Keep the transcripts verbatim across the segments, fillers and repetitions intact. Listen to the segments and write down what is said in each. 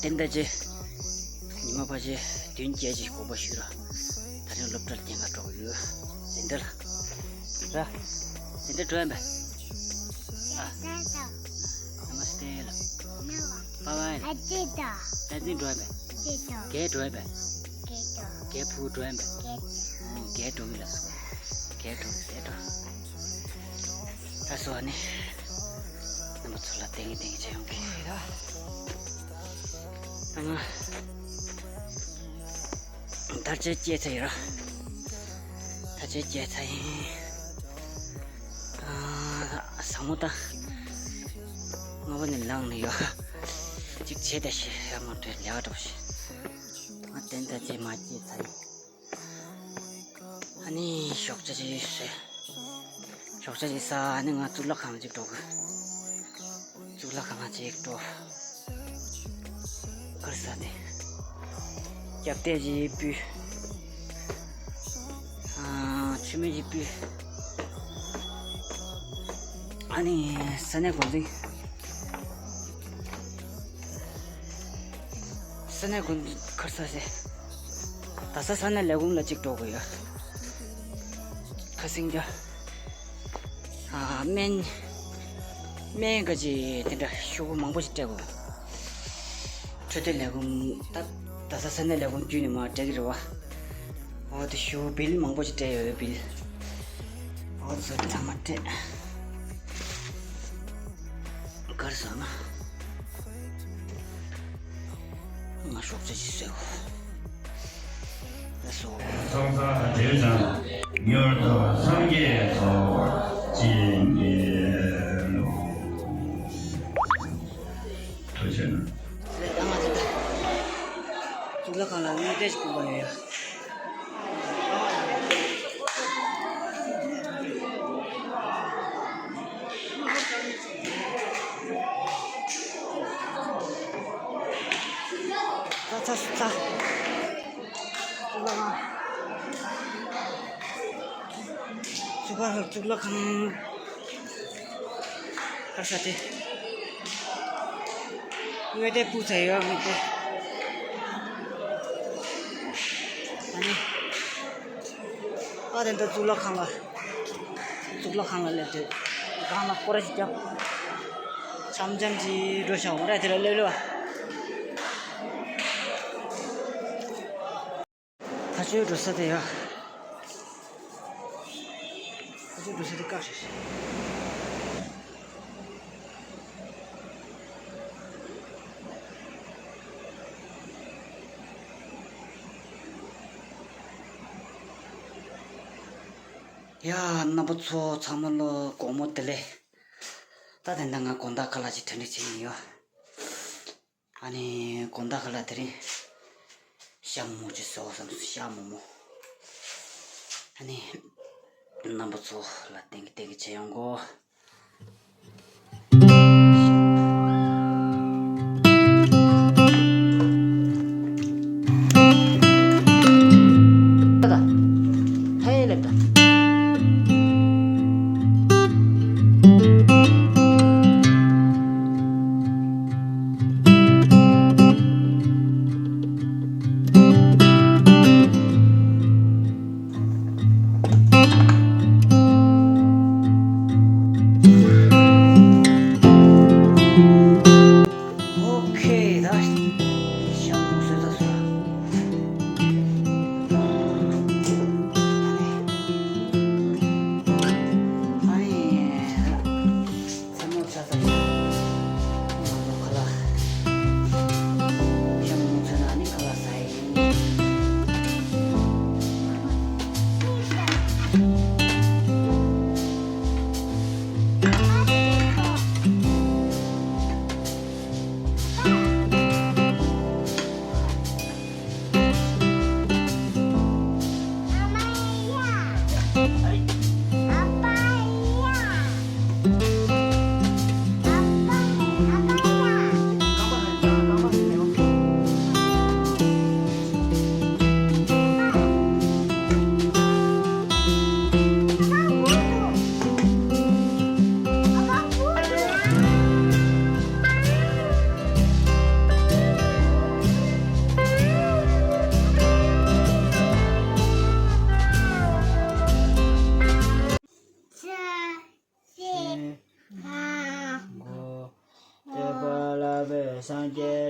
དེ་འདྲ་ཅིག་ཉི་མ་ཕལ་ཆེར་བདུན་བརྒྱད་ཅིག་དགོངས་པ་ཞུས་ར། ད་རིང་སློབ་གྲྭར་སྐྱེལ་ག་འགྲོ་གི་ཡོད། འཛིན་གྲྭ་ལ། ར། འཛིན་གྲྭ་འགྲོ་ཡིན་པས། ཨ། ནམ་སྟེ་ལ། པ་བ་ཡ་ལ། ད་འཛིན་འགྲོ་ཡིན་པས། རྒས་འགྲོ་ཡིན་པས། རྒས་ཕུ་འགྲོ་ཡིན་པས། རྒས་འགྲོ་གི་ལ། རྒས་འགྲོ་གི་རྒས་འགྲོ། ད་སོ་ནི། རྣམ་པ་ཚོ་ལ་ཏན་གི་ཏན་གི་བྱེད་ཡོང་གི་ཡོད། ད་ང་། དར་ཆ་བཅད་ཚར་ཡིན་ར། དར་ཆ་བཅད་ཚར་ཡིན། ཨ། ཟང་མོ་ད། སྔ་པོ་ནས་ལངས་ནས་ཡོད། གཅིག་བྱས་ད་ཤི་ཡ་མ་འདྲ་ལས་ཀ་འགྲོ་ཤི། ང་དེ་དར་ཆ་མ་བཅད་ཚར་ཡིན། ཨ་ནི་ཞོགས་ཇ་ཅིག་ཟས། ཞོགས་ཇ་ཅིག་ཟ། ཨ་ནི་ང་གཙུག་ལག་ཁང་ལ་ཅིག་འགྲོ་དགོས། གཙུག་ལག་ཁང་ལ་ཅིག་འགྲོ། གར་ཟ་དེ། རྒྱབ་གཏད་ཅིག་ཕུལ། ཨ། མཆོད་མེ་ཅིག་ཕུལ། ཨ་ནི་ས་གནས་འགོ་འཛིན། ས་གནས་འགོ་འཛིན་གར་ཟ་ཟེར། ད་ས་ས་གནས་ལས་ཁུངས་ལ་གཅིག་འགྲོ་དགོས་ཡོད། ཁ་སང་རྒྱ། ཨ། སྨན། སྨན་ག་ཅི་དེ་འདྲ་ཤོག་བུ་མང་པོ་ཞིག་སྤྲད་དགོས། འཕྲོད་བསྟེན་ལས་ཁུངས་ད། ད་ས་ས་གནས་ལས་ཁུངས་བརྒྱུད་ནས་མར་སྤྲད་ཀྱི་རེད་བ། འོ་དེ་ཤོག་བུ་བིལ་མང་པོ་ཞིག་སྤྲད་ཡོད་བིལ། འོ་དེ་ཚོ་ཚང་མ་སྤྲད། གར་ཟ་ན། ང་ཞོགས་ཇ་ཅིག་ཟས་གོ། ལགས་སོ། ཚོགས་བསགས་བགྲོད་དང་མྱུར་དུ་སངས་རྒྱས་ཚོགས། བྱིན་གྱིས་རློབས། ཐུགས་རྗེ་གནང་། ལགས། ད་ང་ཚོ་ད་གཙུག་ལག་ཁང་ལ་དངོས་བདེ་ཞིག་སྐུར་བ་ཡོད་ཡ། ཚ་ཚ་ཚ། གཙུག་ལག་ཁང་། གཙུག་ལག་གཙུག་ལག་ཁང་། གར་ཟ་དེ། དངོས་བདེ་སྤུ་ཚ་ཡོད་དངོས་བདེ། ཨ་ནི། ཨ་དེ་འདྲ་གཙུག་ལག་ཁང་ལ། གཙུག་ལག་ཁང་ལ་སླེབས་དུས། སྒང་ལ་སྐོར་ར་ཞིག་བརྒྱབ། འཆམ་འཆམ་གྱིས་འགྲོ་ཤག་འོ་ར་དེ་ལ་སླེབས་སླེབས། ཕ་ཆོས་འགྲོ་ས་དེ་ཡ། ཕ་ཆོས་འགྲོ་ས་དེ་བཀག་ཤག་ཡ། རྣམ་པ་ཚོ་ཚང་མ་ལ་དགོང་མོ་བདེ་ལེགས། ད་དེ་འདྲ་ང་དགོང་དག་ཁ་ལག་ཅིག་གྲ་སྒྲིག་བྱེད་ཀྱི་ཡོད། ཨ་ནི་དགོང་དག་ཁ་ལག་དེ་རིང་ཤ་མོག་མོག་ཅིག་བཟོ་བསམ་སོང་། ཤ་མོག་མོག། ཨ་ནི་རྣམ་པ་ཚོ་ལ་ཏན་གི་ཏན་གི་བྱེད་ཡོང་གོ།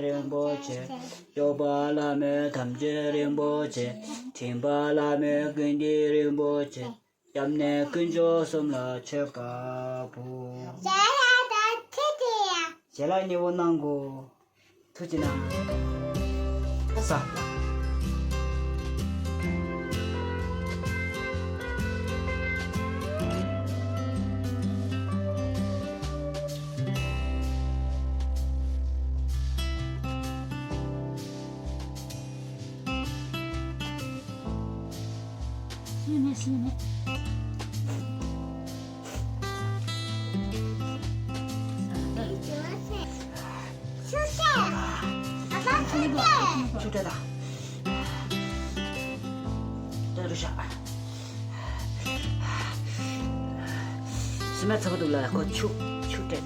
རིན་པོ་ཆེ། སྐྱོབ་པ་བླ་མེད་ཐམས་ཅད་རིན་པོ་ཆེ། འཕྲིན་པ་བླ་མེད་ཀུན་གྱི་རིན་པོ་ཆེ། སྐྱབས་གནས་དཀོན་མཆོག་གསུམ་ལ་མཆོད་པ་ཕུལ། ཞལ་ལག་གཉིས་པོ་གནང་གོ། ཐུགས་རྗེ་གནང་། ས། ཆུ་སྤྲད་དང་། སྟོན་རུ་ཤ། སི་མ་ཚ་པོ་འདུག་ལ་ཁོ་ཆུ་ཆུ་སྤྲད།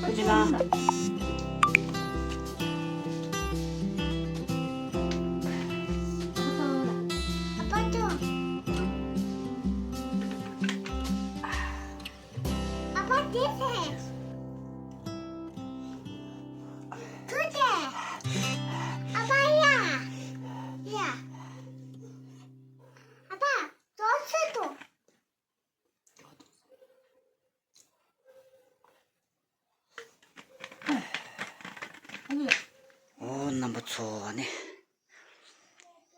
ཁོ་ཅི་ལ། Papa, this is today. Papa, yeah. Yeah. Papa, don't sit down. ཨོ་རྣམ་པ་ཚོ་ཨ་ནི།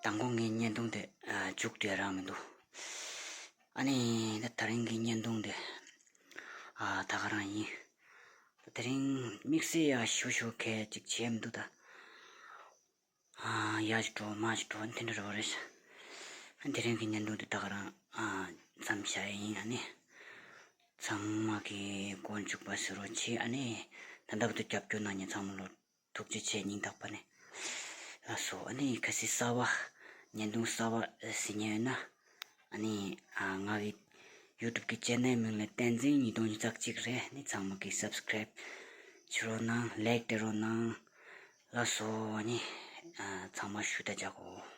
དང་པོ་ངའི་བརྙན་ཐུང་དེ་ཨ་མཇུག་བསྒྲིལ་རང་མི་འདུག་ཨ་ནི་ད་དེ་རིང་གི་བརྙན་ཐུང་དེ་ཨ་ད་ག་རང་ཡིན། ད་དེ་རིང་དམིགས་བསལ་ཡག་ཤོས་ཤོས་གལ་ཅིག་བྱས་མི་འདུག་ད། ཨ་ཡར་ཅིག་འགྲོ་མར་ཅིག་འགྲོ་དེ་འདྲ་རེད་པ་རེད། ཨ་དེ་རིང་གི་བརྙན་ཐུང་དེ་ད་ག་རང་ཨ་མཚམས་བཞག་ཡིན། ཨ་ནི་ཚང་མ་གི་མགོ་མཇུག་པ་ཟེར་རོགས་བྱེད། ཨ་ནི་ད་ལྟ་བར་དུ་རྒྱབ་སྐྱོར་གནང་མཁན་ཚང་མ་ལོ། ཐུགས་རྗེ་ཆེ། སྙིང་ཐག་པ་ནས་ལགས་སོ། ཨ་ནི་གལ་སྲིད་གསར་པ་བརྙན་ཐུང་གསར་པ་གཟིགས་མཁན་ཡོད་ན། ཨ་ནི་ཨ་ང་གི་ཡུ་ཊུབ་གི་ཆེ་ནལ་མིང་ལ་བསྟན་འཛིན་ཉིས་སྟོང་ཉི་ཤུ་རྩ་གཅིག་རེད། ཨ་ནི་ཚང་མ་གིས་སབ་སི་ཀེ་རེབ་བྱེད་རོགས་གནང་། ལའིཀ་སྤྲད་རོགས་གནང་། ལགས་སོ། ཨ་ནི་ཨ་ཚང་མ་ཞུ་དག་བྱ་གོ།